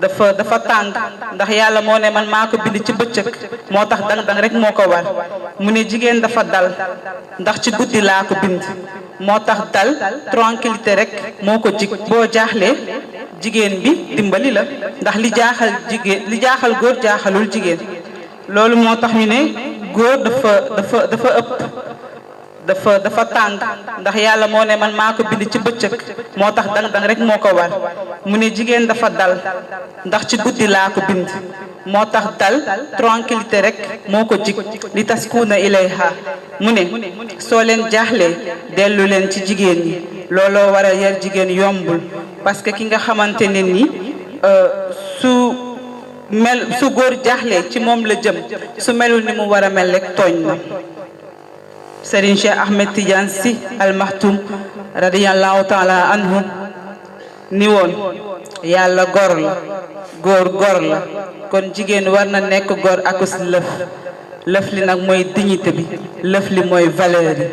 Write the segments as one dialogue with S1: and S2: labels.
S1: dafa tàng ndax yàlla moo ne man maa ko bind ci bëccëg moo tax dang-dang rek moo ko war mu ne jigéen dafa dal ndax ci guddi laa ko bind moo tax dal tranquillité rek moo ko jig boo jaaxlee jigéen bi dimbali la ndax li jaaxal góor jaaxalul jigéen loolu moo tax ñu ne góor dafa ëpp dafa tàng ndax yàlla moo ne man maa ko bind ci bëccëg moo tax dang-dang rek moo ko war mu ne jigéen dafa dal ndax ci guddi laa ko bind moo tax dal tranquillité rek moo ko jig li taskuuna ilayha mu ne soo leen jaaxlee dellu leen ci jigéen ñi looloo war a yar jigéen yombul parce que ki nga xamante ne ni su góor jaaxlee ci moom la jëm su melul ni mu war a mel rek tooñ na Serigne Cheikh Ahmed Tidiane Sy Al Maktoum radiyallahu taala anhu ni woon yàlla gor la góor la kon jigéen war na nekk góor akus lëf li nag mooy dignité bi lëf li mooy valeur yi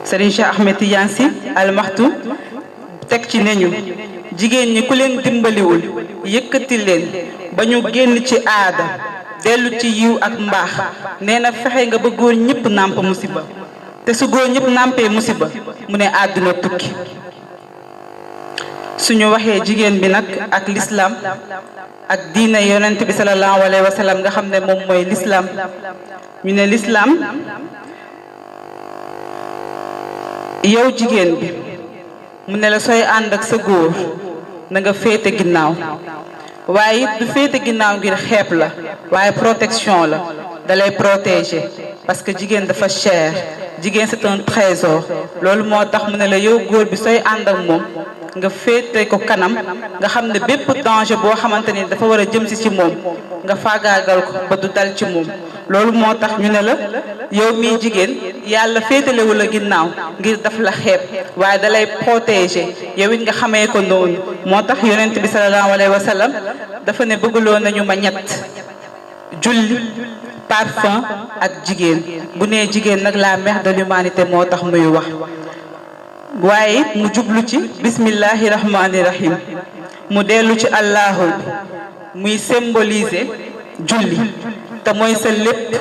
S1: Serigne Cheikh Ahmed Tidiane Sy Al Maktoum teg ci neñu jigéen ñi ku leen dimbaliwul yëkkati leen ba ñu génn ci aada dellu ci yiw ak mbaax nee na fexe nga ba góor ñëpp nàmp musiba te su góor ñëpp nàmpee musiba mu ne àdduna tukki suñu waxee jigéen bi nag ak l'islam ak diine yonent bi sallallahu alayhi wa sallam nga xam ne moom mooy l'islam ñu ne l'islam yow jigéen bi mu ne la sooy ànd ak sa góor na nga féete ginnaaw waaye it du féete ginnaaw ngir xeeb la waaye protection la dalay protéger parce que jigéen dafa cher jigéen c'est un trésor loolu moo tax mu ne la yow góor bi sooy ànd ak moom nga féete ko kanam nga xam ne bépp danger boo xamante ni dafa war a jëm si ci moom nga faagaagal ko ba du dal ci moom loolu moo tax ñu ne la yow mii jigéen yàlla féetalewu la ginnaaw ngir daf la xeeb waaye dalay protéger yow it nga xamee ko noonu moo tax yonent bi sallallahu alayhi wa sallam dafa ne bëggloo nañu ma ñett julli parfum ak jigéen bu nee jigéen nag la mère de l'humanité moo tax muy wax waaye mu jublu ci bismillahi rahmani rahim mu dellu ci allahu muy symboliser julli te mooy sa lépp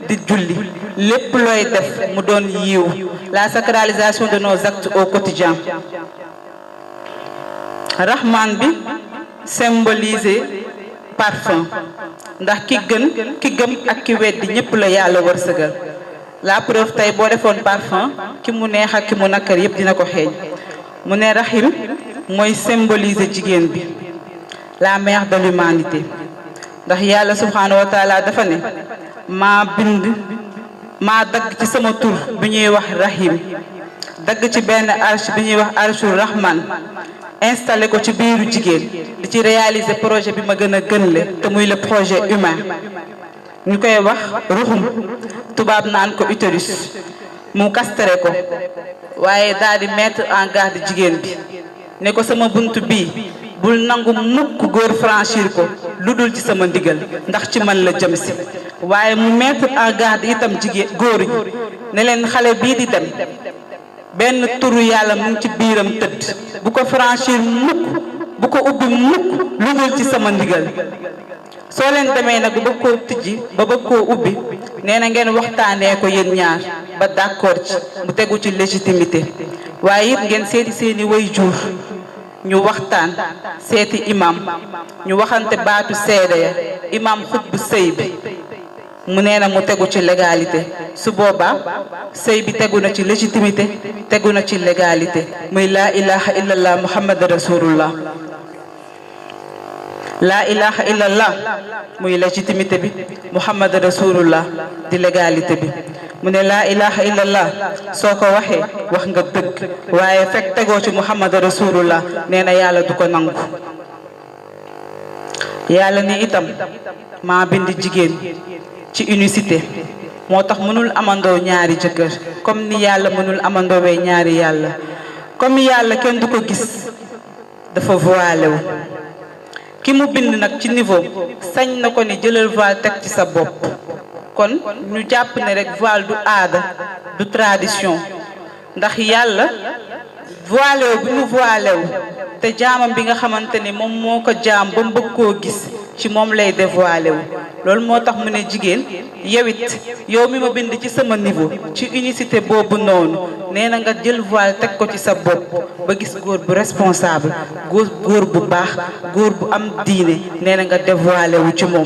S1: di julli lépp looy def mu doon yiw la sacralisation de nos actes au quotidien rahman bi symboliser parfum ndax ki gëm ak ki weddi ñépp la yàlla wërsëgal la preuve tey boo defoon parfum ki mu neex ak ki mu nakkar yépp dina ko xeeñ mu ne rahim mooy symboliser jigéen bi la mère de l'humanité ndax yàlla subhanahu wa taala dafa ne maa dagg ci sama tur bi ñuy wax rahim dagg ci benn arche bi ñuy wax arshur rahman installé ko ci biiru jigéen di ci réaliser projet bi ma gën a gën le te muy le projet humain ñu koy wax ruxum tubaab naan ko utérus mu castré ko waaye daal di mettre en garde jigéen bi ne ko sama bunt bii bul nangu mukk góor franchir ko lu dul ci sama ndigal ndax ci man la jëm si waaye mu mettre en garde itam jigéen góor ñi ne leen xale bii di dem benn turu yàlla mu ngi ci biiram tëdd bu ko franchir mukk bu ko ubbi mukk lu dul ci sama ndigal soo leen demee nag ba bëgg koo tijji ba bëgg koo ubbi nee na ngeen waxtaanee ko yéen ñaar ba d'accord ci mu tegu ci légitimité waaye it ngeen seeti seeni way jur ñu waxtaan seeti imam ñu waxante baatu seede ya imam xutbu sëy bi mu nee na mu tegu ci légalité su boobaa sëy bi tegu na ci légitimité tegu na ci légalité muy laa ilaha illallah muhammad rasulullah laa ilaha illallah muy légitimité bi muhammad rasulullah di légalité bi mu ne laa ilaha illallah soo ko waxee wax nga dëgg waaye fekk tegoo ci muhammad rasulullah nee na yàlla du ko nangu yàlla ni itam maa bind jigéen ci unicité moo tax mënul amandoo ñaari jëkkër comme ni yàlla mënul amandoowee ñaari yàlla comme yàlla kenn du ko gis dafa voilé wu ki mu bind nag ci niveau sañ na ko ni jëlal voile teg ci sa bopp kon ñu jàpp ne rek voile du aada du tradition ndax yàlla voilé wu bi mu voilé wu te jaamam bi nga xamante ni moom moo ko jaam ba mu bëgg koo gis ci moom lay dévoilé wu loolu moo tax mu ne jigéen yow it yow mi ma bind ci sama niveau ci unicité boobu noonu nee na nga jël voile teg ko ci sa bopp ba gis góor bu responsable góor bu baax góor bu am diine nee na nga dévoilé wu ci moom